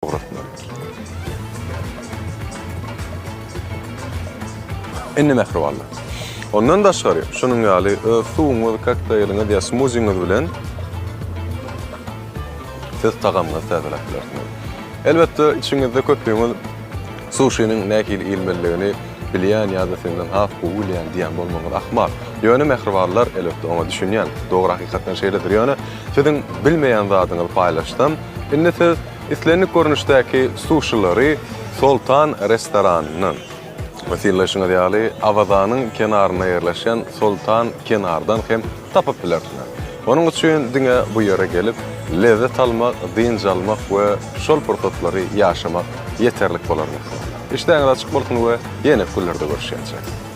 Ugratmaly. Indi mähribanlar. Ondan daşgary, şunuň ýaly öz suwuňyz, kokteýliňiz ýa smuziňiz bilen siz tagamyňyzy täzeläp bilersiňiz. Elbetde, içiňizde köpüňiz suşiniň nähili iýilmelidigini bilýän ýa-da senden has gowy bilýän diýýän bolmagyňyz ahmal. Ýöne mähribanlar, elbetde, oňa düşünýän. Dogry, hakykatdan şeýledir. Ýöne siziň bilmeýän zadyňyzy paýlaşsam, indi siz Islendik görnüşdäki suşilary Soltan restoranyndan we synlaýşyňyz ýaly, Awazanyň kenarynda ýerleşýän Soltan kenardan hem tapyp bilersiňiz. Onuň üçin diňe bu ýere gelip, lezzet almak, dynç almak we şol pursatlary ýaşamak ýeterlik bolar mähribanlar. Işdäňiz açyk bolsun we ýene günlerde görüşýänçäk!